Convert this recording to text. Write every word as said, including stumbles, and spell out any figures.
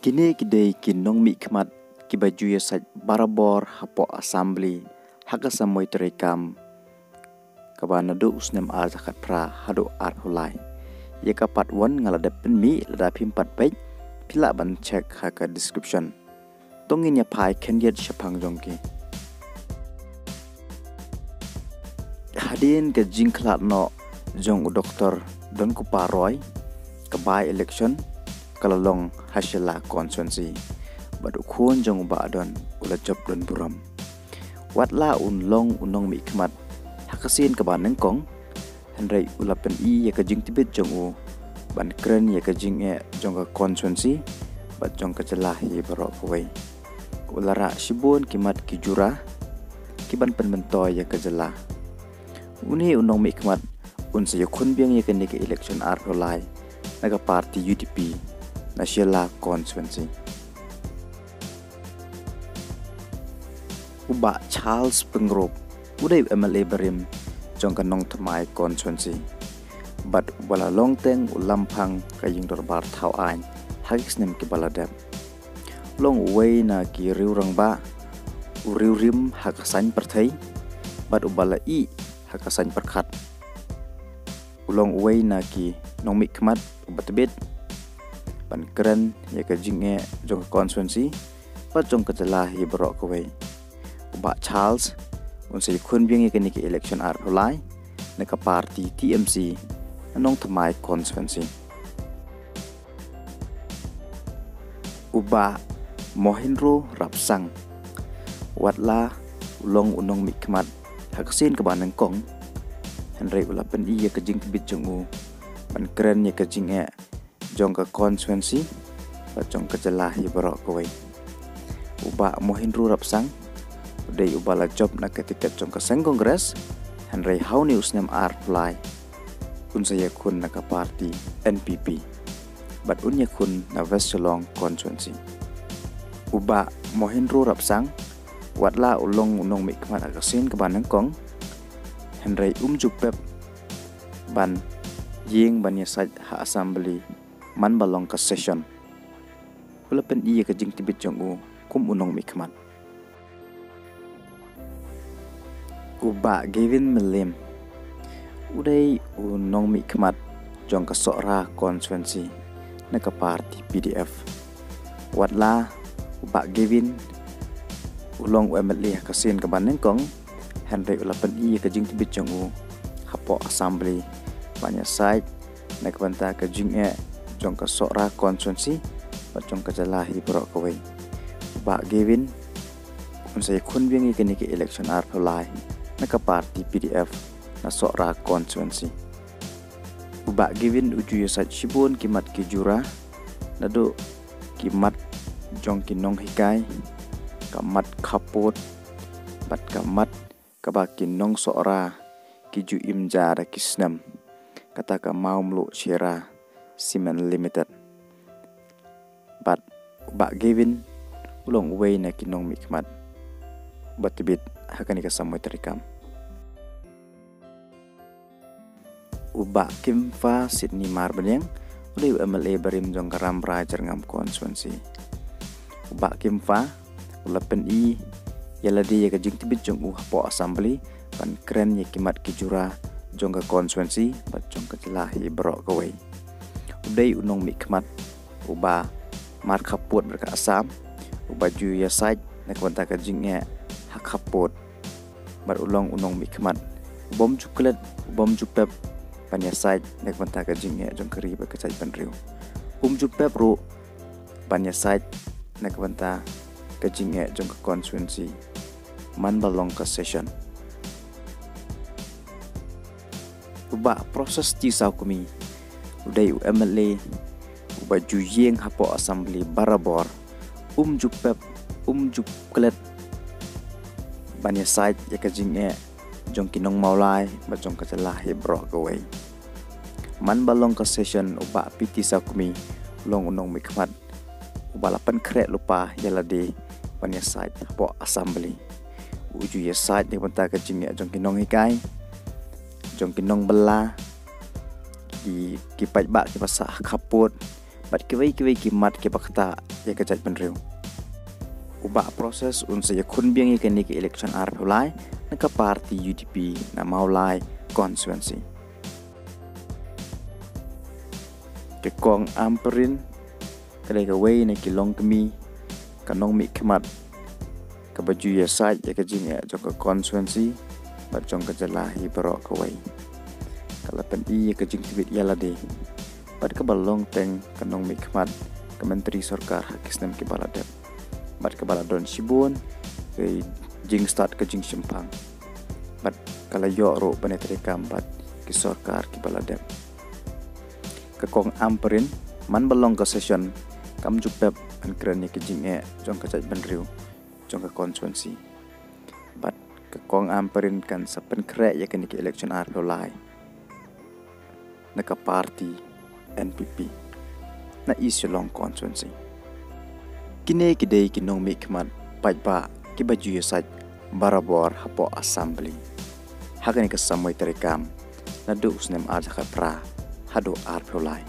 Kine ki dei ki nongmihkhmat kiba ju ïasaid barabor hapoh Assembly ha ka samoi treikam kaba naduh u snem ar hajar khatphra haduh arphew lai. Ïa ka part one nga la dep pynmih, lada phim pat peit phi lah ban check ha ka description. To ngin ïa phai khyndiat shaphang jong ki. Hadien ka jingkhlad noh jong u Doktor Donkupar Roy, ka by election ka la long ha Shella constituency bad u khun jong u Bah Don u la jop don burom. Wat la un long u nongmihkhmat ha ka sien kaba nyngkong, hynrei u la pyni ïa ka jingtbit jong u ban kren ïa ka jingeh jong ka constituency bad jong ka jylla hi baroh kawei. U la rah shibun ki mat ki jura kiban pynmyntoi ïa ka jylla. Une u nongmihkhmat un sa ïakhun biang ïa kane ka election arphew lai na ka party U D P na Shella constituency. U Bah Charles Pyngrope u dei u M L A barim jong ka Nongthymmai constituency bad uba la long teng u lamphang ka ïing dorbar thaw aiñ ha ki snem kiba la dep. U long uwei na ki riewrangbah u riewrim ha ka saiñ pyrthei bad uba la ïeh ha ka saiñ pyrkhat. U long uwei na ki nongmihkhmat uba tbit ban kren ïa ka jingeh jong ka constituency bad jong ka jylla hi baroh kawei. U Bah Charles un sa ïakhun biang ïa kane ka election arphew lai na ka party T M C na Nongthymmai constituency. U Bah Mohindro Rapsang, wat la u long u nongmihkhmat ha ka sien kaba nyngkong, hynrei u la pyni ïa ka jingtbit jong u ban kren ïa ka jingeh jong ka constituency bad jong ka jylla hi baroh kawei. U Bah Mohindro Rapsang u dei uba la jop na ka tiket jong ka seng Congress, hynrei ha une u snem arphew lai un sa ïakhun na ka party N P P bad un ïakhun na West Shillong constituency. U Bah Mohindro Rapsang, wat la u long u nongmihkhmat ha ka sien kaba nyngkong, hynrei um ju pep ban ïeng ban ïasaid ha Assembly man ba long ka session. U la pyni ïa ka jingtbit jong u kum u nongmihkhmat. U Bah Gavin Mylliem u dei u nongmihkhmat jong ka Sohra constituency na ka party P D F. Wat la u Bah Gavin u long u M L A ha ka sien kaba nyngkong, hynrei u la pyni ïa ka jingtbit jong u hapoh Assembly ban ïasaid na ka bynta ka jingeh jong ka Sohra constituency bad jong ka jylla hi baroh kawei. U Bah Gavin un sa ïakhun biang ïa kane ka election arphew lai na ka party P D F na Sohra constituency. U Bah Gavin u ju ïasaid shibun ki mat ki jura, naduh ki mat jong ki nonghikai, ka mat khappud bad ka mat kaba ki nong Sohra ki ju im ja da ki snem, kata ka Mawmluh Shira Cement Limited. Bad u Bah Gavin u long uwei na ki nongmihkhmat ba tbit ha kane ka samoi treikam. U Bah Kimfa Sydney Marbaniang u dei u M L A barim jong ka Rambrai Jyrngam constituency. U Bah Kimfa u la pyni ïa lade ïa ka jingtbit jong u hapoh Assembly ban kren ïa ki mat ki jura jong ka constituency bad jong ka jylla hi baroh kawei. U dei u nongmihkhmat uba markhappud bad ka Assam, uba ju ïasaid na ka bynta ka jingeh ha khappud. Bad u long u nongmihkhmat ubym ju klet, ubym ju pep ban ïasaid na ka bynta ka jingeh jong ka ri bad ka jaitbynriew. Um ju pep ruh ban ïasaid na ka bynta ka jingeh jong ka constituency man ba long ka session. U Bah Precious T Sawkmie u dei u M L A uba ju ïeng hapoh Assembly barabor, um ju pep, um ju klet ban ïasaid ïa ka jingeh jong ki nong Mawlai bad jong ka jylla hi baroh kawei. Man ba long ka session, u Bah P T Sawkmie u long u nongmihkhmat uba la pynkhreh lypa ïa lade ban ïasaid hapoh Assembly. U ju ïasaid na ka bynta ka jingeh jong ki nonghikai, jong ki nongbylla, ki, ki paidbah kiba sah ha khappud, bad kiwei kiwei ki mat kiba ktah ïa ka jaitbynriew. U Bah Proses un sa ïakhun biang ïa kane ka election arphew lai na ka party U D P na Mawlai constituency. Ka Kong Ampareen ka dei kawei na ki longkmie, ka nongmihkhmat kaba ju ïasaid ïa ka jingeh jong ka constituency bad jong ka jylla hi baroh kawei. Ka la pyni ïa ka jingtbit ïa lade bad kaba long teng ka nongmihkhmat ka myntri sorkar ha ki snem kiba la dep, bad kaba la don shibun ki jingstad ka jingshemphang, bad ka la ïoh ruh ban ïatreikam bad ki sorkar kiba la dep. Ka Kong Ampareen, man ba long ka session, kam ju pep ban kren ïa ka jingeh jong ka jaitbynriew jong ka constituency. Bad ka Kong Ampareen kan sa pynkhreh ïa kane ka election arphew lai na ka party N P P na East Shillong constituency. Kine ki dei ki nongmihkhmat paidbah kiba ju ïasaid barabor hapoh Assembly ha kane ka samoi treikam, naduh u snem ar hajar khatphra haduh arphew lai.